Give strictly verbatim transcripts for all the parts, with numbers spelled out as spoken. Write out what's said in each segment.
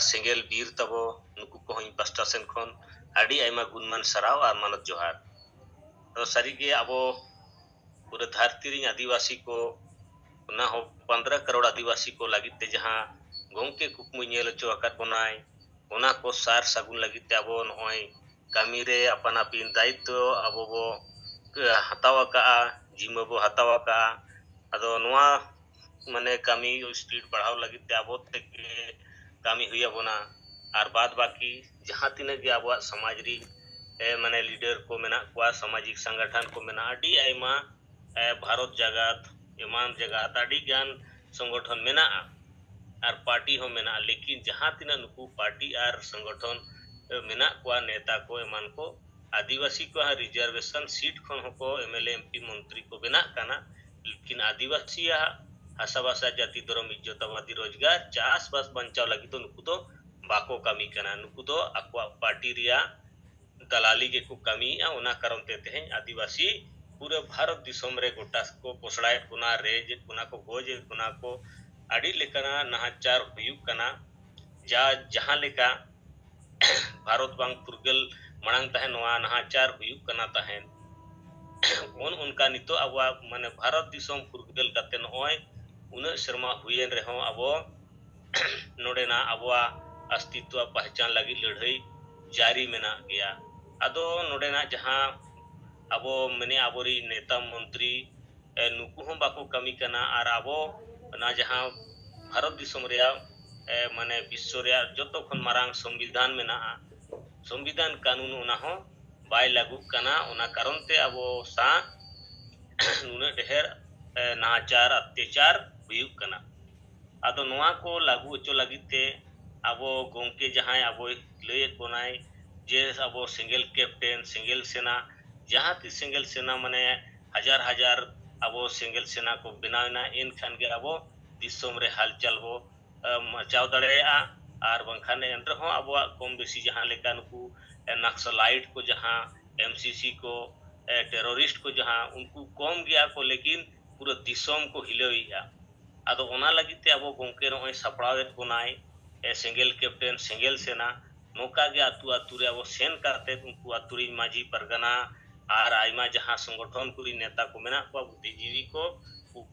ᱥᱮᱸᱜᱮᱞ ᱵᱤᱨ ᱛᱟᱵᱚ, ᱱᱩᱠᱩ ᱠᱚᱦᱚᱸ ᱤᱧ ᱯᱟᱥᱴᱟ ᱥᱮᱱ ᱠᱷᱚᱱ ᱟᱹᱰᱤ ᱟᱭᱢᱟ ᱜᱩᱱᱢᱟᱱ ᱥᱟᱨᱦᱟᱣ ᱟᱨ ᱢᱟᱱᱚᱛ ᱡᱚᱦᱟᱨ᱾ ᱟᱫᱚ ᱥᱟᱹᱨᱤᱜᱮ ᱟᱵᱚ ᱯᱩᱨᱟᱹ ᱫᱷᱟᱹᱨᱛᱤ ᱨᱮᱱ ᱟᱹᱫᱤᱵᱟᱹᱥᱤ ᱠᱚ, ᱚᱱᱟ ᱦᱚᱸ ᱯᱚᱱᱫᱽᱨᱚ ᱠᱟᱨᱳᱲ ᱟᱹᱫᱤᱵᱟᱹᱥᱤ ᱠᱚ ᱞᱟᱹᱜᱤᱫ ᱛᱮ ᱡᱟᱦᱟᱸ ᱜᱚᱢᱠᱮ ᱠᱩᱠᱢᱩᱭ ᱧᱮᱞ ᱦᱚᱪᱚ ᱟᱠᱟᱫ ᱵᱚᱱᱟᱭ, ᱚᱱᱟ ᱠᱚ ᱥᱟᱨ ᱥᱟᱹᱜᱩᱱ ᱞᱟᱹᱜᱤᱫ ᱛᱮ ᱟᱵᱚ ᱱᱚᱜᱼᱚᱭ ᱠᱟᱹᱢᱤ ᱨᱮ ᱟᱯᱟᱱ ᱟᱹᱯᱤᱱ ᱫᱟᱭᱤᱛᱛᱚ ᱟᱵᱚ ᱵᱚ ᱦᱟᱛᱟᱣ ᱟᱠᱟᱫᱼᱟ, ᱡᱤᱢᱟᱹ ᱵᱚ ᱦᱟᱛᱟᱣ ᱟᱠᱟᱫᱼᱟ᱾ ᱟᱫᱚ ᱱᱚᱣᱟ ᱢᱟᱱᱮ ᱠᱟᱹᱢᱤ ᱥᱯᱤᱰ ᱵᱟᱲᱦᱟᱣ ᱞᱟᱹᱜᱤᱫ ᱛᱮ ᱟᱵᱚ ᱛᱮᱜᱮ ᱠᱟᱹᱢᱤ ᱦᱩᱭ ᱟᱵᱚᱱᱟ᱾ ᱟᱨ ᱵᱟᱫ ᱵᱟᱹᱠᱤ ᱡᱟᱦᱟᱸ ᱛᱤᱱᱟᱹᱜ ᱜᱮ ᱟᱵᱚᱣᱟᱜ ᱥᱚᱢᱟᱡᱽ ᱨᱤᱱ ᱮ, ᱢᱟᱱᱮ ᱞᱤᱰᱟᱨ ᱠᱚ ᱢᱮᱱᱟᱜ ᱠᱚᱣᱟ, ᱥᱟᱢᱟᱡᱤᱠ ᱥᱚᱝᱜᱚᱴᱷᱚᱱ ᱠᱚ ᱢᱮᱱᱟᱜᱼᱟ, ᱟᱹᱰᱤ ᱟᱭᱢᱟ ᱮ, ᱵᱷᱟᱨᱚᱛ ᱡᱟᱠᱟᱛ ᱮᱢᱟᱱ ᱡᱟᱠᱟᱛ ᱟᱹᱰᱤ ᱜᱟᱱ ᱥᱚᱝᱜᱚᱴᱷᱚᱱ ᱢᱮᱱᱟᱜᱼᱟ ᱟᱨ ᱯᱟᱨᱴᱤ ᱦᱚᱸ ᱢᱮᱱᱟᱜᱼᱟ᱾ ᱞᱮᱠᱤᱱ ᱡᱟᱦᱟᱸ ᱛᱤᱱᱟᱹᱜ ᱱᱩᱠᱩ ᱯᱟᱨᱴᱤ ᱟᱨ ᱥᱚᱝᱜᱚᱴᱷᱚᱱ ᱮ, ᱢᱮᱱᱟᱜ ᱠᱚᱣᱟ, ᱱᱮᱛᱟ ᱠᱚ ᱮᱢᱟᱱ ᱠᱚ, ᱟᱹᱫᱤᱵᱟᱹᱥᱤ ᱠᱚᱣᱟᱜ ᱨᱤᱡᱟᱨᱵᱷᱮᱥᱚᱱ ᱥᱤᱴ ᱠᱷᱚᱱ ᱦᱚᱸᱠᱚ M L A, M P, ᱢᱚᱱᱛᱨᱤ ᱠᱚ ᱵᱮᱱᱟᱜ ᱠᱟᱱᱟ᱾ ᱞᱮᱠᱤᱱ ᱟᱹᱫᱤᱵᱟᱹᱥᱤᱭᱟᱜ ᱦᱟᱥᱟ ᱵᱷᱟᱥᱟ, ᱡᱟᱹᱛᱤ, ᱫᱷᱚᱨᱚᱢ, ᱤᱡᱽᱡᱚᱛ, ᱟᱵᱟᱫᱤ, ᱨᱳᱡᱽᱜᱟᱨ, ᱪᱟᱥᱵᱟᱥ ᱵᱟᱧᱪᱟᱣ ᱞᱟᱹᱜᱤᱫ ᱫᱚ ᱱᱩᱠᱩ ᱫᱚ ᱵᱟᱠᱚ ᱠᱟᱹᱢᱤ ᱠᱟᱱᱟ᱾ ᱱᱩᱠᱩ ᱫᱚ ᱟᱠᱚᱣᱟᱜ ᱯᱟᱨᱴᱤ ᱨᱮᱭᱟᱜ ᱫᱟᱞᱟᱞᱤ ᱜᱮᱠᱚ ᱠᱟᱹᱢᱤᱭᱮᱫᱼᱟ᱾ ᱚᱱᱟ ᱠᱟᱨᱚᱱ ᱛᱮ ᱛᱮᱦᱮᱧ ᱟᱹᱫᱤᱵᱟᱹᱥᱤ ᱯᱩᱨᱟᱹ ᱵᱷᱟᱨᱚᱛ ᱫᱤᱥᱚᱢ ᱨᱮ ᱜᱚᱴᱟ ᱠᱚ ᱯᱚᱥᱲᱟᱭᱮᱫ ᱵᱚᱱᱟ, ᱨᱮᱡᱮᱫ ᱵᱚᱱᱟ ᱠᱚ, ᱜᱚᱡᱮᱫ ᱵᱚᱱᱟ ᱠᱚ, ᱟᱹᱰᱤ ᱞᱮᱠᱟᱱᱟᱜ ᱱᱟᱦᱟᱪᱟᱨ ᱦᱩᱭᱩᱜ ᱠᱟᱱᱟ᱾ ᱡᱟ ᱡᱟᱦᱟᱸ ᱞᱮᱠᱟ ᱵᱷᱟᱨᱚᱛ ᱵᱟᱝ ᱯᱷᱩᱨᱜᱟᱹᱞ ᱢᱟᱲᱟᱝ ᱛᱟᱦᱮᱸ ᱱᱚᱣᱟ ᱱᱟᱦᱟᱪᱟᱨ ᱦᱩᱭᱩᱜ ᱠᱟᱱᱟ ᱛᱟᱦᱮᱸᱫ, ᱚᱱ ᱚᱱᱠᱟ ᱱᱤᱛᱚᱜ ᱟᱵᱚᱣᱟᱜ ᱢᱟᱱᱮ ᱵᱷᱟᱨᱚᱛ ᱫᱤᱥᱚᱢ ᱯᱷᱩᱨᱜᱟᱹᱞ ᱠᱟᱛᱮ ᱱᱚᱜᱼᱚᱭ ᱩᱱᱟᱹᱜ ᱥᱮᱨᱢᱟ ᱦᱩᱭᱮᱱ ᱨᱮᱦᱚᱸ ᱟᱵᱚ ᱱᱚᱰᱮᱱᱟᱜ ᱟᱵᱚᱣᱟᱜ ᱚᱥᱛᱤᱛᱣᱚ ᱯᱟᱦᱪᱟᱱ ᱞᱟᱹᱜᱤᱫ ᱞᱟᱹᱲᱦᱟᱹᱭ ᱡᱟᱹᱨᱤ ᱢᱮᱱᱟᱜ ᱜᱮᱭᱟ᱾ ᱟᱫᱚ ᱱᱚᱰᱮᱱᱟᱜ ᱡᱟᱦᱟᱸ ᱟᱵᱚ ᱢᱮᱱᱮ ᱟᱵᱚᱨᱤᱡ ᱱᱮᱛᱟ ᱢᱚᱱᱛᱨᱤ ᱮ, ᱱᱩᱠᱩ ᱦᱚᱸ ᱵᱟᱠᱚ ᱠᱟᱹᱢᱤ ᱠᱟᱱᱟ᱾ ᱟᱨ ᱟᱵᱚ ᱚᱱᱟ ᱡᱟᱦᱟᱸ ᱵᱷᱟᱨᱚᱛ ᱫᱤᱥᱚᱢ ᱨᱮᱭᱟᱜ ᱮ, ᱢᱟᱱᱮ ᱵᱤᱥᱥᱚ ᱨᱮᱭᱟᱜ ᱡᱚᱛᱚ ᱠᱷᱚᱱ ᱢᱟᱨᱟᱝ ᱥᱚᱝᱵᱤᱫᱷᱟᱱ ᱢᱮᱱᱟᱜᱼᱟ, ᱥᱚᱝᱵᱤᱫᱷᱟᱱ ᱠᱟᱹᱱᱩᱱ ᱚᱱᱟ ᱦᱚᱸ ᱵᱟᱭ ᱞᱟᱹᱜᱩᱜ ᱠᱟᱱᱟ᱾ ᱚᱱᱟ ᱠᱟᱨᱚᱱ ᱛᱮ ᱟᱵᱚ ᱥᱟᱶ ᱱᱩᱱᱟᱹᱜ ᱰᱷᱮᱨ ᱮ, ᱱᱟᱦᱟᱪᱟᱨ ᱚᱛᱛᱟᱪᱟᱨ ᱦᱩᱭᱩᱜ ᱠᱟᱱᱟ᱾ ᱟᱫᱚ ᱱᱚᱣᱟ ᱠᱚ ᱞᱟᱹᱜᱩ ᱦᱚᱪᱚ ᱞᱟᱹᱜᱤᱫ ᱛᱮ ᱟᱵᱚ ᱜᱚᱢᱠᱮ ᱡᱟᱦᱟᱸᱭ ᱟᱵᱚᱭ ᱞᱟᱹᱭᱮᱫ ᱵᱚᱱᱟᱭ ᱡᱮ ᱟᱵᱚ ᱥᱮᱸᱜᱮᱞ ᱠᱮᱯᱴᱮᱱ, ᱥᱮᱸᱜᱮᱞ ᱥᱮᱱᱟ, ᱡᱟᱦᱟᱸ ᱛᱤᱥ ᱥᱮᱸᱜᱮᱞ ᱥᱮᱱᱟ ᱢᱟᱱᱮ ᱦᱟᱡᱟᱨ ᱦᱟᱡᱟᱨ ᱟᱵᱚ ᱥᱮᱸᱜᱮᱞ ᱥᱮᱱᱟ ᱠᱚ ᱵᱮᱱᱟᱣ ᱮᱱᱟ, ᱮᱱᱠᱷᱟᱱ ᱜᱮ ᱟᱵᱚ ᱫᱤᱥᱚᱢ ᱨᱮ ᱦᱟᱞᱪᱟᱞ ᱵᱚ ᱮ, ᱢᱟᱪᱟᱣ ᱫᱟᱲᱮᱭᱟᱜᱼᱟ᱾ ᱟᱨ ᱵᱟᱝᱠᱷᱟᱱ ᱮᱱ ᱨᱮᱦᱚᱸ ᱟᱵᱚᱣᱟᱜ ᱠᱚᱢ ᱵᱮᱥᱤ ᱡᱟᱦᱟᱸ ᱞᱮᱠᱟ ᱱᱩᱠᱩ ᱮ, ᱱᱟᱠᱥᱟᱞᱟᱭᱤᱴ ᱠᱚ ᱡᱟᱦᱟᱸ ᱮᱢ ᱥᱤ ᱥᱤ ᱠᱚ ᱮ, ᱴᱮᱨᱚᱨᱤᱥᱴ ᱠᱚ ᱡᱟᱦᱟᱸ ᱩᱱᱠᱩ ᱠᱚᱢ ᱜᱮᱭᱟ ᱠᱚ, ᱞᱮᱠᱤᱱ ᱯᱩᱨᱟᱹ ᱫᱤᱥᱚᱢ ᱠᱚ ᱦᱤᱞᱟᱹᱣᱮᱫᱼᱟ᱾ ᱟᱫᱚ ᱚᱱᱟ ᱞᱟᱹᱜᱤᱫ ᱛᱮ ᱟᱵᱚ ᱜᱚᱢᱠᱮ ᱱᱚᱜᱼᱚᱭ ᱥᱟᱯᱲᱟᱣᱮᱫ ᱵᱚᱱᱟᱭ ᱮ, ᱥᱮᱸᱜᱮᱞ ᱠᱮᱯᱴᱮᱱ, ᱥᱮᱸᱜᱮᱞ ᱥᱮᱱᱟ, ᱱᱚᱝᱠᱟ ᱜᱮ ᱟᱹᱛᱩ ᱟᱹᱛᱩ ᱨᱮ ᱟᱵᱚ ᱥᱮᱱ ᱠᱟᱛᱮᱫ ᱩᱱᱠᱩ ᱟᱹᱛᱩ ᱨᱤᱱ ᱢᱟᱹᱡᱷᱤ ᱯᱟᱨᱜᱟᱱᱟ ᱟᱨ ᱟᱭᱢᱟ ᱡᱟᱦᱟᱸ ᱥᱚᱝᱜᱚᱴᱷᱚᱱ ᱠᱚᱨᱮᱱ ᱱᱮᱛᱟ ᱠᱚ ᱢᱮᱱᱟᱜ ᱠᱚᱣᱟ, ᱵᱩᱫᱽᱫᱷᱤᱡᱤᱵᱤ ᱠᱚ,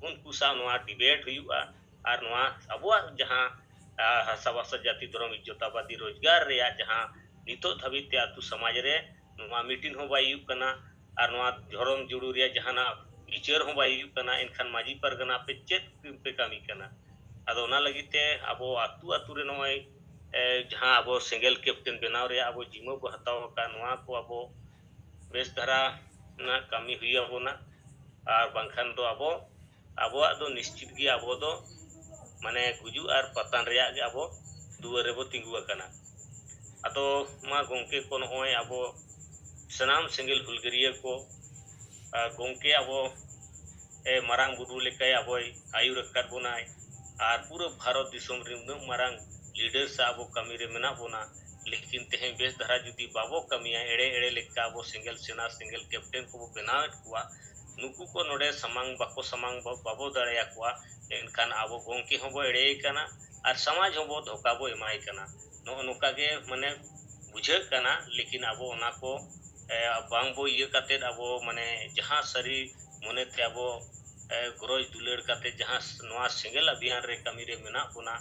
ᱩᱱᱠᱩ ᱥᱟᱶ ᱱᱚᱣᱟ ᱰᱤᱵᱮᱴ ᱦᱩᱭᱩᱜᱼᱟ᱾ ᱟᱨ ᱱᱚᱣᱟ ᱟᱵᱚᱣᱟᱜ ᱡᱟᱦᱟᱸ, ᱟ, ᱦᱟᱥᱟ ᱵᱷᱟᱥᱟ ᱡᱟᱹᱛᱤ ᱫᱷᱚᱨᱚᱢ ᱤᱡᱽᱡᱚᱛᱟᱵᱟᱫᱤ ᱨᱳᱡᱽᱜᱟᱨ ᱨᱮᱭᱟᱜ ᱡᱟᱦᱟᱸ ᱱᱤᱛᱚᱜ ᱫᱷᱟᱹᱵᱤᱡ ᱛᱮ ᱟᱹᱛᱩ ᱥᱚᱢᱟᱡᱽ ᱨᱮ ᱱᱚᱣᱟ ᱢᱤᱴᱤᱝ ᱦᱚᱸ ᱵᱟᱭ ᱦᱩᱭᱩᱜ ᱠᱟᱱᱟ, ᱟᱨ ᱱᱚᱣᱟ ᱫᱷᱚᱨᱚᱢ ᱡᱩᱲᱩ ᱨᱮᱭᱟᱜ ᱡᱟᱦᱟᱱᱟᱜ ᱵᱤᱪᱟᱹᱨ ᱦᱚᱸ ᱵᱟᱭ ᱦᱩᱭᱩᱜ ᱠᱟᱱᱟ, ᱮᱱᱠᱷᱟᱱ ᱢᱟᱹᱡᱷᱤ ᱯᱟᱨᱜᱟᱱᱟ ᱟᱯᱮ ᱪᱮᱫ ᱯᱮ ᱠᱟᱹᱢᱤ ᱠᱟᱱᱟ? ᱟᱫᱚ ᱚᱱᱟ ᱞᱟᱹᱜᱤᱫ ᱛᱮ ᱟᱵᱚ ᱟᱹᱛᱩ ᱟᱹᱛᱩ ᱨᱮ ᱱᱚᱜᱼᱚᱭ, ᱮ, ᱡᱟᱦᱟᱸ ᱟᱵᱚ ᱥᱮᱸᱜᱮᱞ ᱠᱮᱯᱴᱮᱱ ᱵᱮᱱᱟᱣ ᱨᱮᱭᱟᱜ ᱟᱵᱚ ᱡᱤᱢᱟᱹ ᱵᱚ ᱦᱟᱛᱟᱣ ᱟᱠᱟᱫ, ᱱᱚᱣᱟ ᱠᱚ ᱟᱵᱚ ᱵᱮᱥ ᱫᱷᱟᱨᱟ ᱨᱮᱱᱟᱜ ᱠᱟᱹᱢᱤ ᱦᱩᱭ ᱟᱵᱚᱱᱟ, ᱟᱨ ᱵᱟᱝᱠᱷᱟᱱ ᱫᱚ ᱟᱵᱚ, ᱟᱵᱚᱣᱟᱜ ᱫᱚ ᱱᱤᱥᱪᱤᱛ ᱜᱮ ᱟᱵᱚ ᱫᱚ ᱢᱟᱱᱮ ᱜᱩᱡᱩᱜ ᱟᱨ ᱯᱟᱛᱟᱱ ᱨᱮᱭᱟᱜ ᱜᱮ ᱟᱵᱚ ᱫᱩᱣᱟᱹᱨ ᱨᱮᱵᱚ ᱛᱤᱸᱜᱩ ᱟᱠᱟᱱᱟ᱾ ᱟᱫᱚ ᱢᱟ ᱜᱚᱢᱠᱮ ᱠᱚ, ᱱᱚᱜᱼᱚᱭ ᱟᱵᱚ ᱥᱟᱱᱟᱢ ᱥᱮᱸᱜᱮᱞ ᱦᱩᱞᱜᱟᱹᱨᱤᱭᱟᱹ ᱠᱚ, ᱟᱨ ᱜᱚᱢᱠᱮ ᱟᱵᱚ, ᱮ, ᱢᱟᱨᱟᱝ ᱵᱩᱨᱩ ᱞᱮᱠᱟᱭ ᱟᱵᱚᱭ ᱟᱹᱭᱩᱨ ᱟᱠᱟᱫ ᱵᱚᱱᱟᱭ, ᱟᱨ ᱯᱩᱨᱟᱹ ᱵᱷᱟᱨᱚᱛ ᱫᱤᱥᱚᱢ ᱨᱮ ᱩᱱᱟᱹᱜ ᱢᱟᱨᱟᱝ ᱞᱤᱰᱟᱨ ᱥᱟᱶ ᱟᱵᱚ ᱠᱟᱹᱢᱤ ᱨᱮ ᱢᱮᱱᱟᱜ ᱵᱚᱱᱟ᱾ ᱞᱮᱠᱤᱱ ᱛᱮᱦᱮᱧ ᱵᱮᱥ ᱫᱷᱟᱨᱟ ᱡᱩᱫᱤ ᱵᱟᱵᱚ ᱠᱟᱹᱢᱤᱭᱟ, ᱮᱲᱮ ᱮᱲᱮ ᱞᱮᱠᱟ ᱟᱵᱚ ᱥᱮᱸᱜᱮᱞ ᱥᱮᱱᱟ, ᱥᱮᱸᱜᱮᱞ ᱠᱮᱯᱴᱮᱱ ᱠᱚᱵᱚ ᱵᱮᱱᱟᱣᱮᱫ ᱠᱚᱣᱟ, ᱱᱩᱠᱩ ᱠᱚ ᱱᱚᱰᱮ ᱥᱟᱢᱟᱝ ᱵᱟᱠᱚ ᱥᱟᱢᱟᱝ ᱵᱟ-, ᱵᱟᱵᱚ ᱫᱟᱲᱮᱭᱟᱠᱚᱣᱟ, ᱮᱱᱠᱷᱟᱱ ᱟᱵᱚ ᱜᱚᱢᱠᱮ ᱦᱚᱸᱵᱚ ᱮᱲᱮᱭᱮ ᱠᱟᱱᱟ ᱟᱨ ᱥᱚᱢᱟᱡᱽ ᱦᱚᱸᱵᱚ ᱫᱷᱳᱠᱟ ᱵᱚ ᱮᱢᱟᱭ ᱠᱟᱱᱟ᱾ ᱱᱚᱜᱼᱚ ᱱᱚᱝᱠᱟ ᱜᱮ ᱢᱟᱱᱮ ᱵᱩᱡᱷᱟᱹᱜ ᱠᱟᱱᱟ, ᱞᱮᱠᱤᱱ ᱟᱵᱚ ᱚᱱᱟ ᱠᱚ, ᱮ, ᱵᱟᱝ ᱵᱚ ᱤᱭᱟᱹ ᱠᱟᱛᱮᱫ ᱟᱵᱚ ᱢᱟᱱᱮ ᱡᱟᱦᱟᱸ ᱥᱟᱹᱨᱤ ᱢᱚᱱᱮᱛᱮ ᱟᱵᱚ, ᱮ, ᱜᱚᱨᱚᱡᱽ ᱫᱩᱞᱟᱹᱲ ᱠᱟᱛᱮᱫ ᱡᱟᱦᱟᱸ ᱱᱚᱣᱟ ᱥᱮᱸᱜᱮᱞ ᱟᱵᱷᱤᱭᱟᱱ ᱨᱮ ᱠᱟᱹᱢᱤ ᱨᱮ ᱢᱮᱱᱟᱜ ᱵᱚᱱᱟ,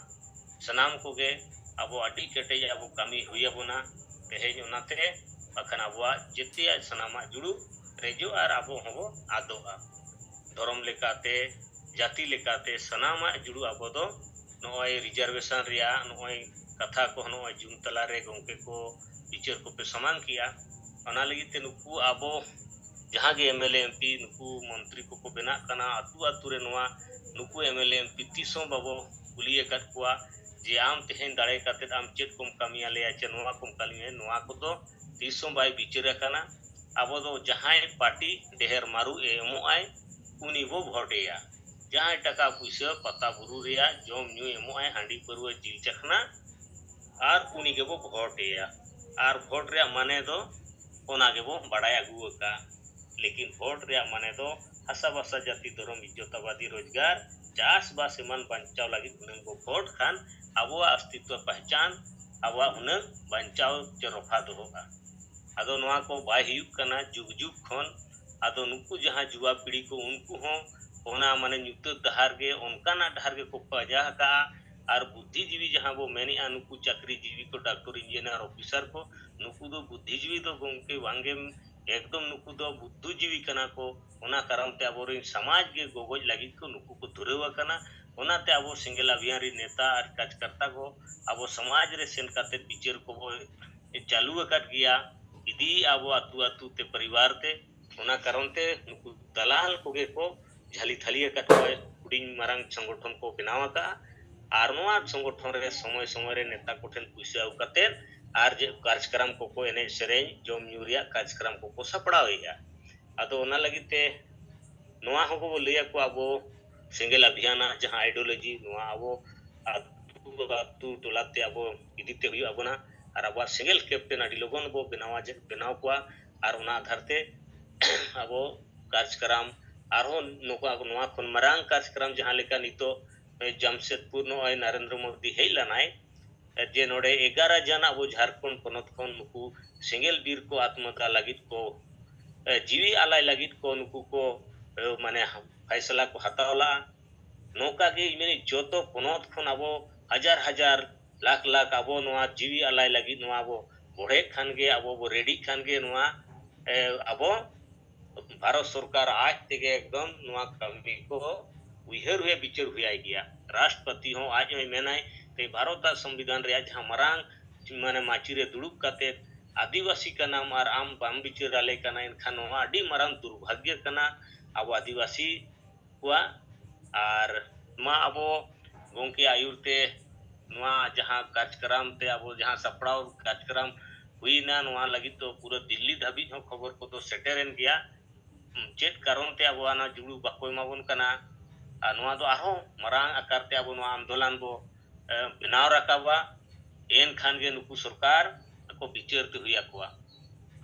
ᱥᱟᱱᱟᱢ ᱠᱚᱜᱮ ᱟᱵᱚ ᱟᱹᱰᱤ ᱠᱮᱴᱮᱡ ᱟᱵᱚ ᱠᱟᱹᱢᱤ ᱦᱩᱭ ᱟᱵᱚᱱᱟ ᱛᱮᱦᱮᱧ᱾ ᱚᱱᱟᱛᱮ ᱵᱟᱠᱷᱟᱱ ᱟᱵᱚᱣᱟᱜ ᱡᱮᱛᱮᱭᱟᱜ ᱥᱟᱱᱟᱢᱟᱜ ᱡᱩᱲᱩ ᱨᱮᱡᱚᱜᱼᱟ ᱟᱨ ᱟᱵᱚ ᱦᱚᱸᱵᱚ ᱟᱫᱚᱜᱼᱟ᱾ ᱫᱷᱚᱨᱚᱢ ᱞᱮᱠᱟᱛᱮ, ᱡᱟᱹᱛᱤ ᱞᱮᱠᱟᱛᱮ ᱥᱟᱱᱟᱢᱟᱜ ᱡᱩᱲᱩ ᱟᱵᱚ ᱫᱚ ᱱᱚᱜᱼᱚᱭ ᱨᱤᱡᱟᱨᱵᱷᱮᱥᱚᱱ ᱨᱮᱭᱟᱜ ᱱᱚᱜᱼᱚᱭ ᱠᱟᱛᱷᱟ ᱠᱚ ᱱᱚᱜᱼᱚᱭ ᱡᱩᱱ ᱛᱟᱞᱟᱨᱮ ᱜᱚᱢᱠᱮ ᱠᱚ ᱵᱤᱪᱟᱹᱨ ᱠᱚᱯᱮ ᱥᱟᱢᱟᱝ ᱠᱮᱜᱼᱟ᱾ ᱚᱱᱟ ᱞᱟᱹᱜᱤᱫ ᱛᱮ ᱱᱩᱠᱩ ᱟᱵᱚ ᱡᱟᱦᱟᱸ ᱜᱮ M L A, M P, ᱱᱩᱠᱩ ᱢᱚᱱᱛᱨᱤ ᱠᱚᱠᱚ ᱵᱮᱱᱟᱜ ᱠᱟᱱᱟ, ᱟᱹᱛᱩ ᱟᱹᱛᱩ ᱨᱮ ᱱᱚᱣᱟ ᱱᱩᱠᱩ M L A, M P ᱛᱤᱥ ᱦᱚᱸ ᱵᱟᱵᱚ ᱠᱩᱞᱤ ᱟᱠᱟᱫ ᱠᱚᱣᱟ ᱡᱮ ᱟᱢ ᱛᱮᱦᱮᱧ ᱫᱟᱲᱮ ᱠᱟᱛᱮᱫ ᱟᱢ ᱪᱮᱫ ᱠᱚᱢ ᱠᱟᱹᱢᱤᱭᱟ ᱞᱮᱭᱟ ᱪᱮ ᱱᱚᱣᱟ ᱠᱚᱢ ᱠᱟᱹᱢᱤᱭᱟ, ᱱᱚᱣᱟ ᱠᱚᱫᱚ ᱛᱤᱥ ᱦᱚᱸ ᱵᱟᱭ ᱵᱤᱪᱟᱹᱨ ᱟᱠᱟᱱᱟ᱾ ᱟᱵᱚ ᱫᱚ ᱡᱟᱦᱟᱸᱭ ᱯᱟᱨᱴᱤ ᱰᱷᱮᱨ ᱢᱟᱹᱨᱩ ᱮ ᱮᱢᱚᱜ ᱟᱭ, ᱩᱱᱤ ᱵᱚ ᱵᱷᱳᱴ ᱮᱭᱟ᱾ ᱡᱟᱦᱟᱸᱭ ᱴᱟᱠᱟ ᱯᱩᱭᱥᱟᱹ, ᱯᱟᱛᱟ ᱵᱩᱨᱩ ᱨᱮᱭᱟᱜ ᱡᱚᱢ ᱧᱩ ᱮᱢᱚᱜ ᱟᱭ, ᱦᱟᱺᱰᱤ ᱯᱟᱹᱨᱣᱟᱹ ᱡᱤᱞ ᱪᱟᱠᱷᱱᱟ, ᱟᱨ ᱩᱱᱤ ᱜᱮᱵᱚ ᱵᱷᱳᱴ ᱮᱭᱟ᱾ ᱟᱨ ᱵᱷᱳᱴ ᱨᱮᱭᱟᱜ ᱢᱟᱱᱮ ᱫᱚ ᱚᱱᱟ ᱜᱮᱵᱚ ᱵᱟᱲᱟᱭ ᱟᱹᱜᱩ ᱟᱠᱟᱫ᱾ ᱞᱮᱠᱤᱱ ᱵᱷᱳᱴ ᱨᱮᱭᱟᱜ ᱢᱟᱱᱮ ᱫᱚ ᱦᱟᱥᱟ ᱵᱷᱟᱥᱟ ᱡᱟᱹᱛᱤ ᱫᱷᱚᱨᱚᱢ ᱤᱡᱽᱡᱚᱛ ᱟᱵᱟᱫᱤ ᱨᱳᱡᱽᱜᱟᱨ ᱪᱟᱥᱵᱟᱥ ᱮᱢᱟᱱ ᱵᱟᱧᱪᱟᱣ ᱞᱟᱹᱜᱤᱫ ᱦᱩᱱᱟᱹᱝ ᱵᱚ ᱵᱷᱳᱴ ᱠᱷᱟᱱ ᱟᱵᱚᱣᱟᱜ ᱚᱥᱛᱤᱛᱣᱚ ᱯᱟᱦᱪᱟᱱ ᱟᱵᱚᱣᱟᱜ ᱦᱩᱱᱟᱹᱝ ᱵᱟᱧᱪᱟᱣ ᱪᱮ ᱨᱚᱯᱷᱟ ᱫᱚᱦᱚᱜᱼᱟ᱾ ᱟᱫᱚ ᱱᱚᱣᱟ ᱠᱚ ᱵᱟᱭ ᱦᱩᱭᱩᱜ ᱠᱟᱱᱟ ᱡᱩᱜᱽ ᱡᱩᱜᱽ ᱠᱷᱚᱱ᱾ ᱟᱫᱚ ᱱᱩᱠᱩ ᱡᱟᱦᱟᱸ ᱡᱩᱣᱟ ᱯᱤᱲᱦᱤ ᱠᱚ, ᱩᱱᱠᱩ ᱦᱚᱸ ᱚᱱᱟ ᱢᱟᱱᱮ ᱧᱩᱛᱟᱹᱛ ᱰᱟᱦᱟᱨ ᱜᱮ, ᱚᱱᱠᱟᱱᱟᱜ ᱰᱟᱦᱟᱨ ᱜᱮᱠᱚ ᱯᱟᱸᱡᱟ ᱟᱠᱟᱜᱼᱟ᱾ ᱟᱨ ᱵᱩᱫᱽᱫᱷᱤᱡᱤᱵᱤ ᱡᱟᱦᱟᱸ ᱵᱚ ᱢᱮᱱᱮᱜᱼᱟ, ᱱᱩᱠᱩ ᱪᱟᱹᱠᱨᱤ ᱡᱤᱵᱤ ᱠᱚ, ᱰᱟᱠᱛᱚᱨ, ᱤᱧᱡᱤᱱᱤᱭᱟᱨ, ᱚᱯᱷᱤᱥᱟᱨ ᱠᱚ, ᱱᱩᱠᱩ ᱫᱚ ᱵᱩᱫᱽᱫᱷᱤᱡᱤᱵᱤ ᱫᱚ ᱜᱚᱢᱠᱮ ᱵᱟᱝᱜᱮ, ᱮᱠᱫᱚᱢ ᱱᱩᱠᱩ ᱫᱚ ᱵᱩᱫᱽᱫᱷᱤᱡᱤᱵᱤ ᱠᱟᱱᱟ ᱠᱚ᱾ ᱚᱱᱟ ᱠᱟᱨᱚᱱ ᱛᱮ ᱟᱵᱚᱨᱮᱱ ᱥᱚᱢᱟᱡᱽ ᱜᱮ ᱜᱚᱜᱚᱡ ᱞᱟᱹᱜᱤᱫ ᱠᱚ ᱱᱩᱠᱩ ᱠᱚ ᱫᱷᱩᱨᱟᱹᱣ ᱟᱠᱟᱱᱟ᱾ ᱚᱱᱟᱛᱮ ᱟᱵᱚ ᱥᱮᱸᱜᱮᱞ ᱚᱵᱷᱤᱭᱟᱱ ᱨᱮᱱ ᱱᱮᱛᱟ ᱟᱨ ᱠᱟᱨᱡᱽᱠᱟᱨᱛᱟ ᱠᱚ ᱟᱵᱚ ᱥᱚᱢᱟᱡᱽ ᱨᱮ ᱥᱮᱱ ᱠᱟᱛᱮ ᱵᱤᱪᱟᱹᱨ ᱠᱚᱵᱚ ᱪᱟᱹᱞᱩ ᱟᱠᱟᱫ ᱜᱮᱭᱟ, ᱤᱫᱤᱭᱮᱜᱼᱟ ᱟᱵᱚ ᱟᱹᱛᱩ ᱟᱹᱛᱩ ᱛᱮ, ᱯᱚᱨᱤᱵᱟᱨ ᱛᱮ᱾ ᱚᱱᱟ ᱠᱟᱨᱚᱱ ᱛᱮ ᱱᱩᱠᱩ ᱫᱟᱞᱟᱞ ᱠᱚᱜᱮ ᱠᱚ ᱡᱷᱟᱹᱞᱤ ᱛᱷᱟᱹᱞᱤ ᱟᱠᱟᱫ ᱠᱚᱣᱟ, ᱦᱩᱰᱤᱧ ᱢᱟᱨᱟᱝ ᱥᱚᱝᱜᱚᱴᱷᱚᱱ ᱠᱚ ᱵᱮᱱᱟᱣ ᱟᱠᱟᱫᱼᱟ᱾ ᱟᱨ ᱱᱚᱣᱟ ᱥᱚᱝᱜᱚᱴᱷᱚᱱ ᱨᱮ ᱥᱚᱢᱚᱭ ᱥᱚᱢᱚᱭ ᱨᱮ ᱱᱮᱛᱟ ᱠᱚᱴᱷᱮᱱ ᱯᱩᱭᱥᱟᱹ ᱟᱹᱜᱩ ᱠᱟᱛᱮᱫ ᱟᱨ ᱡᱮ ᱠᱟᱨᱡᱽᱠᱨᱚᱢ ᱠᱚᱠᱚ, ᱮᱱᱮᱡ ᱥᱮᱨᱮᱧ ᱡᱚᱢ ᱧᱩ ᱨᱮᱭᱟᱜ ᱠᱟᱨᱡᱽᱠᱨᱚᱢ ᱠᱚᱠᱚ ᱥᱟᱯᱲᱟᱣᱮᱫᱼᱟ᱾ ᱟᱫᱚ ᱚᱱᱟ ᱞᱟᱹᱜᱤᱫ ᱛᱮ ᱱᱚᱣᱟ ᱦᱚᱸᱵᱚ ᱞᱟᱹᱭ ᱟᱠᱚᱣᱟ, ᱟᱵᱚ ᱥᱮᱸᱜᱮᱞ ᱚᱵᱷᱤᱭᱟᱱᱟᱜ ᱡᱟᱦᱟᱸ ideology, ᱱᱚᱣᱟ ᱟᱵᱚ ᱟᱹᱛᱩ ᱟᱹᱛᱩ ᱴᱚᱞᱟ ᱛᱮ ᱟᱵᱚ ᱤᱫᱤ ᱛᱮ ᱦᱩᱭᱩᱜ ᱟᱵᱚᱱᱟ᱾ ᱟᱨ ᱟᱵᱚᱣᱟᱜ ᱥᱮᱸᱜᱮᱞ captain ᱟᱹᱰᱤ ᱞᱚᱜᱚᱱ ᱵᱚ ᱵᱮᱱᱟᱣᱟ, ᱡᱮ ᱵᱮᱱᱟᱣ ᱠᱚᱣᱟ᱾ ᱟᱨ ᱚᱱᱟ ᱟᱫᱷᱟᱨ ᱛᱮ ᱟᱵᱚ ᱠᱟᱨᱡᱽᱠᱨᱚᱢ ᱟᱨᱦᱚᱸ ᱱᱚᱝᱠᱟ, ᱱᱚᱣᱟ ᱠᱷᱚᱱ ᱢᱟᱨᱟᱝ ᱠᱟᱨᱡᱽᱠᱨᱚᱢ ᱡᱟᱦᱟᱸ ᱞᱮᱠᱟ ᱱᱤᱛᱚᱜ ᱡᱟᱢᱥᱮᱫᱽᱯᱩᱨ ᱱᱚᱜᱼᱚᱭ ᱱᱟᱨᱮᱱᱫᱨᱚ ᱢᱳᱫᱤ ᱦᱮᱡ ᱞᱮᱱᱟᱭ, ᱡᱮ ᱱᱚᱰᱮ ᱮᱜᱟᱨᱚ ᱡᱚᱱ ᱟᱵᱚ ᱡᱷᱟᱲᱠᱷᱚᱸᱰ ᱯᱚᱱᱚᱛ ᱠᱷᱚᱱ ᱱᱩᱠᱩ ᱥᱮᱸᱜᱮᱞ ᱵᱤᱨ ᱠᱚ ᱟᱛᱢᱟᱛᱟ ᱞᱟᱹᱜᱤᱫ ᱠᱚ, ᱮ, ᱡᱤᱣᱤ ᱟᱞᱟᱭ ᱞᱟᱹᱜᱤᱫ ᱠᱚ ᱱᱩᱠᱩ ᱠᱚ, ᱮ, ᱢᱟᱱᱮ ᱯᱷᱟᱭᱥᱟᱞᱟ ᱠᱚ ᱦᱟᱛᱟᱣ ᱞᱟᱜᱼᱟ᱾ ᱱᱚᱝᱠᱟ ᱜᱮ ᱤᱧ ᱢᱮᱱᱮᱫ ᱡᱚᱛᱚ ᱯᱚᱱᱚᱛ ᱠᱷᱚᱱ ᱟᱵᱚ ᱦᱟᱡᱟᱨ ᱦᱟᱡᱟᱨ ᱞᱟᱠᱷ ᱞᱟᱠᱷ ᱟᱵᱚ ᱱᱚᱣᱟ ᱡᱤᱣᱤ ᱟᱞᱟᱭ ᱞᱟᱹᱜᱤᱫ ᱱᱚᱣᱟ ᱵᱚ ᱵᱚᱲᱦᱮᱜ ᱠᱷᱟᱱ ᱜᱮ, ᱟᱵᱚ ᱵᱚ ᱨᱮᱰᱤᱜ ᱠᱷᱟᱱ ᱜᱮ ᱱᱚᱣᱟ, ᱮ, ᱟᱵᱚ ᱵᱷᱟᱨᱚᱛ ᱥᱚᱨᱠᱟᱨ ᱟᱡ ᱛᱮᱜᱮ ᱮᱠᱫᱚᱢ ᱱᱚᱣᱟ ᱠᱟᱹᱢᱤ ᱠᱚ ᱩᱭᱦᱟᱹᱨ ᱦᱩᱭᱟ, ᱵᱤᱪᱟᱹᱨ ᱦᱩᱭᱟᱭ ᱜᱮᱭᱟ᱾ ᱨᱟᱥᱴᱨᱚᱯᱚᱛᱤ ᱦᱚᱸ ᱟᱡ ᱦᱚᱸᱭ ᱢᱮᱱᱟᱭ, ᱛᱮ ᱵᱷᱟᱨᱚᱛ ᱟᱜ ᱥᱚᱝᱵᱤᱫᱷᱟᱱ ᱨᱮᱭᱟᱜ ᱡᱟᱦᱟᱸ ᱢᱟᱨᱟᱝ ᱢᱟᱱᱮ ᱢᱟᱹᱪᱤ ᱨᱮ ᱫᱩᱲᱩᱵ ᱠᱟᱛᱮ ᱟᱹᱫᱤᱵᱟᱹᱥᱤ ᱠᱟᱱᱟᱢ ᱟᱨ ᱟᱢ ᱵᱟᱢ ᱵᱤᱪᱟᱹᱨ ᱟᱞᱮ ᱠᱟᱱᱟ, ᱮᱱᱠᱷᱟᱱ ᱱᱚᱣᱟ ᱟᱹᱰᱤ ᱢᱟᱨᱟᱝ ᱫᱩᱨᱵᱷᱟᱜᱽᱭᱚ ᱠᱟᱱᱟ᱾ ᱟᱵᱚ ᱟᱹᱫᱤᱵᱟᱹᱥᱤ ᱠᱚᱣᱟᱜ᱾ ᱟᱨ ᱢᱟ ᱟᱵᱚ ᱜᱚᱢᱠᱮ ᱟᱹᱭᱩᱨ ᱛᱮ ᱱᱚᱣᱟ ᱡᱟᱦᱟᱸ ᱠᱟᱨᱡᱽᱠᱨᱚᱢ ᱛᱮ ᱟᱵᱚ ᱡᱟᱦᱟᱸ ᱥᱟᱯᱲᱟᱣ ᱠᱟᱨᱡᱽᱠᱨᱚᱢ ᱦᱩᱭᱱᱟ, ᱱᱚᱣᱟ ᱞᱟᱹᱜᱤᱫ ᱫᱚ ᱯᱩᱨᱟᱹ ᱫᱤᱞᱞᱤ ᱫᱷᱟᱹᱵᱤᱡ ᱦᱚᱸ ᱠᱷᱚᱵᱚᱨ ᱠᱚᱫᱚ ᱥᱮᱴᱮᱨᱮᱱ ᱜᱮᱭᱟ᱾ ᱪᱮᱫ ᱠᱟᱨᱚᱱ ᱛᱮ ᱟᱵᱚ ᱚᱱᱟ ᱡᱩᱲᱩ ᱵᱟᱠᱚ ᱮᱢᱟ ᱵᱚᱱ ᱠᱟᱱᱟ? ᱟᱨ ᱱᱚᱣᱟ ᱫᱚ ᱟᱨᱦᱚᱸ ᱢᱟᱨᱟᱝ ᱟᱠᱟᱨ ᱛᱮ ᱟᱵᱚ ᱱᱚᱣᱟ ᱟᱱᱫᱳᱞᱚᱱ ᱵᱚ, ᱮ, ᱵᱮᱱᱟᱣ ᱨᱟᱠᱟᱵᱟ, ᱮᱱᱠᱷᱟᱱ ᱜᱮ ᱱᱩᱠᱩ ᱥᱚᱨᱠᱟᱨ ᱠᱚ ᱵᱤᱪᱟᱹᱨ ᱛᱮ ᱦᱩᱭ ᱟᱠᱚᱣᱟ᱾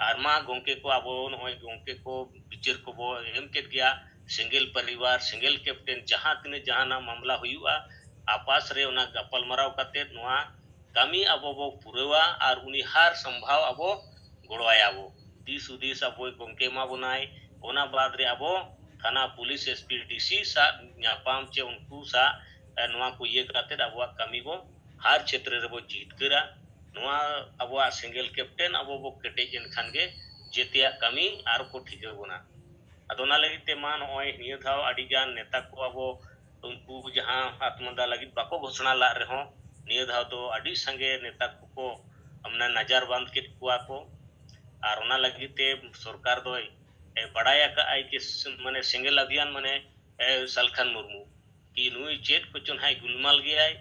ᱟᱨ ᱢᱟ ᱜᱚᱢᱠᱮ ᱠᱚ, ᱟᱵᱚ ᱱᱚᱜᱼᱚᱭ ᱜᱚᱢᱠᱮ ᱠᱚ ᱵᱤᱪᱟᱹᱨ ᱠᱚᱵᱚ ᱮᱢ ᱠᱮᱫ ᱜᱮᱭᱟ, ᱥᱮᱸᱜᱮᱞ ᱯᱚᱨᱤᱵᱟᱨ, ᱥᱮᱸᱜᱮᱞ ᱠᱮᱯᱴᱮᱱ, ᱡᱟᱦᱟᱸ ᱛᱤᱱᱟᱹᱜ ᱡᱟᱦᱟᱱᱟᱜ ᱢᱟᱢᱞᱟ ᱦᱩᱭᱩᱜᱼᱟ, ᱟᱯᱟᱥ ᱨᱮ ᱚᱱᱟ ᱜᱟᱯᱟᱞᱢᱟᱨᱟᱣ ᱠᱟᱛᱮ ᱱᱚᱣᱟ ᱠᱟᱹᱢᱤ ᱟᱵᱚ ᱵᱚ ᱯᱩᱨᱟᱹᱣᱟ ᱟᱨ ᱩᱱᱤ ᱦᱟᱨ ᱥᱚᱢᱵᱷᱟᱣ ᱟᱵᱚ ᱜᱚᱲᱚᱣᱟᱭᱟ ᱵᱚ᱾ ᱫᱤᱥ ᱦᱩᱫᱤᱥ ᱟᱵᱚᱭ ᱜᱚᱢᱠᱮ ᱮᱢᱟ ᱵᱚᱱᱟᱭ, ᱚᱱᱟ ᱵᱟᱫ ᱨᱮ ᱟᱵᱚ ᱛᱷᱟᱱᱟ, ᱯᱩᱞᱤᱥ, ᱮᱥ ᱯᱤ, ᱰᱤ ᱥᱤ ᱥᱟᱶ ᱧᱟᱯᱟᱢ ᱪᱮ ᱩᱱᱠᱩ ᱥᱟᱶ, ᱮ, ᱱᱚᱣᱟ ᱠᱚ ᱤᱭᱟᱹ ᱠᱟᱛᱮ ᱟᱵᱚᱣᱟᱜ ᱠᱟᱹᱢᱤ ᱵᱚ ᱦᱟᱨ ᱪᱷᱮᱛᱨᱚ ᱨᱮᱵᱚ ᱡᱤᱛᱠᱟᱹᱨᱟ᱾ ᱱᱚᱣᱟ ᱟᱵᱚᱣᱟᱜ ᱥᱮᱸᱜᱮᱞ ᱠᱮᱯᱴᱮᱱ ᱟᱵᱚ ᱵᱚ ᱠᱮᱴᱮᱡ ᱮᱱ ᱠᱷᱟᱱ ᱜᱮ ᱡᱮᱛᱮᱭᱟᱜ ᱠᱟᱹᱢᱤ ᱟᱨ ᱠᱚ ᱴᱷᱤᱠᱟᱹ ᱵᱚᱱᱟ᱾ ᱟᱫᱚ ᱚᱱᱟ ᱞᱟᱹᱜᱤᱫ ᱛᱮ ᱢᱟ ᱱᱚᱜᱼᱚᱭ ᱱᱤᱭᱟᱹ ᱫᱷᱟᱣ ᱟᱹᱰᱤ ᱜᱟᱱ ᱱᱮᱛᱟ ᱠᱚ ᱟᱵᱚ ᱩᱱᱠᱩ ᱡᱟᱦᱟᱸ ᱟᱛᱢᱟᱫᱟ ᱞᱟᱹᱜᱤᱫ ᱵᱟᱠᱚ ᱜᱷᱳᱥᱚᱱᱟ ᱞᱟᱜ ᱨᱮᱦᱚᱸ, ᱱᱤᱭᱟᱹ ᱫᱷᱟᱣ ᱫᱚ ᱟᱹᱰᱤ ᱥᱟᱸᱜᱮ ᱱᱮᱛᱟ ᱠᱚᱠᱚ, ᱢᱟᱱᱮ, ᱱᱟᱡᱟᱨ ᱵᱟᱸᱫ ᱠᱮᱫ ᱠᱚᱣᱟ ᱠᱚ᱾ ᱟᱨ ᱚᱱᱟ ᱞᱟᱹᱜᱤᱫ ᱛᱮ ᱥᱚᱨᱠᱟᱨ ᱫᱚᱭ, ᱮ, ᱵᱟᱲᱟᱭ ᱟᱠᱟᱫ ᱟᱭ ᱡᱮ ᱥ-, ᱢᱟᱱᱮ, ᱥᱮᱸᱜᱮᱞ ᱟᱵᱷᱤᱭᱟᱱ, ᱢᱟᱱᱮ, ᱮ, ᱥᱟᱞᱠᱷᱟᱱ ᱢᱩᱨᱢᱩ ᱠᱤ ᱱᱩᱭ ᱪᱮᱫ ᱠᱚᱪᱚ ᱱᱟᱦᱟᱜ ᱜᱩᱞᱢᱟᱞ ᱜᱮᱭᱟᱭ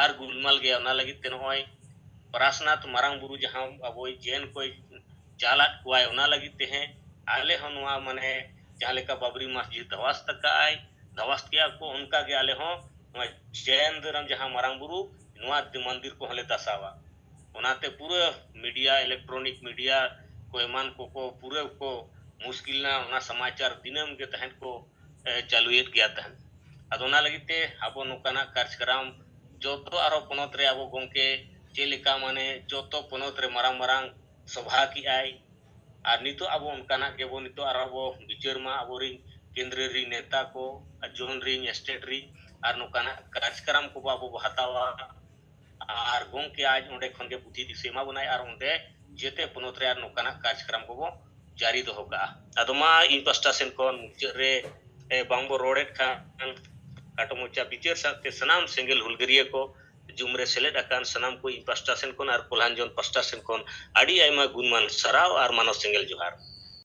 ᱟᱨ ᱜᱩᱞᱢᱟᱞ ᱜᱮᱭᱟᱭ᱾ ᱚᱱᱟ ᱞᱟᱹᱜᱤᱫ ᱛᱮ ᱱᱚᱜᱼᱚᱭ ᱯᱟᱨᱟᱥᱱᱟᱛᱷ ᱢᱟᱨᱟᱝ ᱵᱩᱨᱩ ᱡᱟᱦᱟᱸ ᱟᱵᱚᱭ ᱡᱮᱱ ᱠᱚᱭ ᱪᱟᱞᱟᱫ ᱠᱚᱣᱟᱭ, ᱚᱱᱟ ᱞᱟᱹᱜᱤᱫ ᱛᱮ ᱦᱮᱸ, ᱟᱞᱮ ᱦᱚᱸ ᱱᱚᱣᱟ, ᱢᱟᱱᱮ, ᱡᱟᱦᱟᱸ ᱞᱮᱠᱟ ᱵᱟᱵᱨᱤ ᱢᱚᱥᱡᱤᱫ ᱫᱷᱟᱣᱟᱥ ᱛᱟᱠᱟᱜᱼᱟᱭ, ᱫᱷᱟᱣᱟᱥ ᱠᱮᱜᱼᱟ ᱠᱚ, ᱚᱱᱠᱟ ᱜᱮ ᱟᱞᱮ ᱦᱚᱸ ᱱᱚᱣᱟ ᱡᱮᱱ ᱫᱷᱚᱨᱚᱢ ᱡᱟᱦᱟᱸ ᱢᱟᱨᱟᱝ ᱵᱩᱨᱩ, ᱱᱚᱣᱟ ᱢᱚᱱᱫᱤᱨ ᱠᱚᱦᱚᱸ ᱞᱮ ᱫᱟᱥᱟᱣᱟ᱾ ᱚᱱᱟᱛᱮ ᱯᱩᱨᱟᱹ ᱢᱤᱰᱤᱭᱟ, ᱤᱞᱮᱠᱴᱨᱚᱱᱤᱠ ᱢᱤᱰᱤᱭᱟ ᱠᱚ ᱮᱢᱟᱱ ᱠᱚᱠᱚ ᱯᱩᱨᱟᱹ ᱠᱚ ᱢᱩᱥᱠᱤᱞ ᱱᱟ, ᱚᱱᱟ ᱥᱚᱢᱟᱪᱟᱨ ᱫᱤᱱᱟᱹᱢ ᱜᱮ ᱛᱟᱦᱮᱸᱫ ᱠᱚ, ᱮ, ᱪᱟᱹᱞᱩᱭᱮᱫ ᱜᱮᱭᱟ ᱛᱟᱦᱮᱸᱫ᱾ ᱟᱫᱚ ᱚᱱᱟ ᱞᱟᱹᱜᱤᱫ ᱛᱮ ᱟᱵᱚ ᱱᱚᱝᱠᱟᱱᱟᱜ ᱠᱟᱨᱡᱚᱠᱨᱚᱢ ᱡᱚᱛᱚ ᱟᱨᱦᱚᱸ ᱯᱚᱱᱚᱛ ᱨᱮ ᱟᱵᱚ ᱜᱚᱢᱠᱮ ᱪᱮᱫ ᱞᱮᱠᱟ, ᱢᱟᱱᱮ, ᱡᱚᱛᱚ ᱯᱚᱱᱚᱛ ᱨᱮ ᱢᱟᱨᱟᱝ ᱢᱟᱨᱟᱝ ᱥᱚᱵᱷᱟ ᱠᱮᱜᱼᱟᱭ, ᱟᱨ ᱱᱤᱛᱚᱜ ᱟᱵᱚ ᱚᱱᱠᱟᱱᱟᱜ ᱜᱮᱵᱚ ᱱᱤᱛᱚᱜ ᱟᱨᱦᱚᱸ ᱵᱚ ᱵᱤᱪᱟᱹᱨ ᱢᱟ ᱟᱵᱚᱨᱤᱱ ᱠᱮᱱᱫᱨᱚ ᱨᱤᱱ ᱱᱮᱛᱟ ᱠᱚ, ᱟᱨ ᱡᱳᱱ ᱨᱤᱱ, ᱥᱴᱮᱴ ᱨᱤᱱ, ᱟᱨ ᱱᱚᱝᱠᱟᱱᱟᱜ ᱠᱟᱨᱡᱚᱠᱨᱚᱢ ᱠᱚᱵᱚ ᱟᱵᱚ ᱵᱚ ᱦᱟᱛᱟᱣᱟ᱾ ᱟᱨ ᱜᱚᱢᱠᱮ ᱟᱡ ᱚᱸᱰᱮ ᱠᱷᱚᱱ ᱜᱮ ᱵᱩᱫᱷᱤ ᱫᱤᱥᱟᱹ ᱮᱢᱟ ᱵᱚᱱᱟᱭ ᱟᱨ ᱚᱸᱰᱮ ᱡᱮᱛᱮ ᱯᱚᱱᱚᱛ ᱨᱮ ᱟᱨ ᱱᱚᱝᱠᱟᱱᱟᱜ ᱠᱟᱨᱡᱚᱠᱨᱚᱢ ᱠᱚᱵᱚ ᱡᱟᱹᱨᱤ ᱫᱚᱦᱚ ᱠᱟᱜᱼᱟ᱾ ᱟᱫᱚ ᱢᱟ ᱤᱧ ᱯᱟᱥᱴᱟ ᱥᱮᱱ ᱠᱷᱚᱱ ᱢᱩᱪᱟᱹᱫ ᱨᱮ, ᱮ, ᱵᱟᱝᱵᱚ ᱨᱚᱲᱮᱫ ᱠᱷᱟᱱ ᱠᱷᱟᱴᱚ ᱢᱚᱪᱟ ᱵᱤᱪᱟᱹᱨ ᱥᱟᱶᱛᱮ ᱥᱟᱱᱟᱢ ᱥᱮᱸᱜᱮᱞ ᱦᱩᱞᱜᱟᱹᱨᱤᱭᱟᱹ ᱠᱚ ᱡᱩᱢ ᱨᱮ ᱥᱮᱞᱮᱫ ᱟᱠᱟᱱ ᱥᱟᱱᱟᱢ ᱠᱚ ᱤᱧ ᱯᱟᱥᱴᱟ ᱥᱮᱱ ᱠᱷᱚᱱ ᱟᱨ ᱠᱚᱞᱦᱟᱱ ᱡᱚᱱ ᱯᱟᱥᱴᱟ ᱥᱮᱱ ᱠᱷᱚᱱ ᱟᱹᱰᱤ ᱟᱭᱢᱟ ᱜᱩᱱᱢᱟᱱ ᱥᱟᱨᱦᱟᱣ ᱟᱨ ᱢᱟᱱᱚᱛ ᱥᱮᱸᱜᱮᱞ ᱡᱚᱦᱟᱨ᱾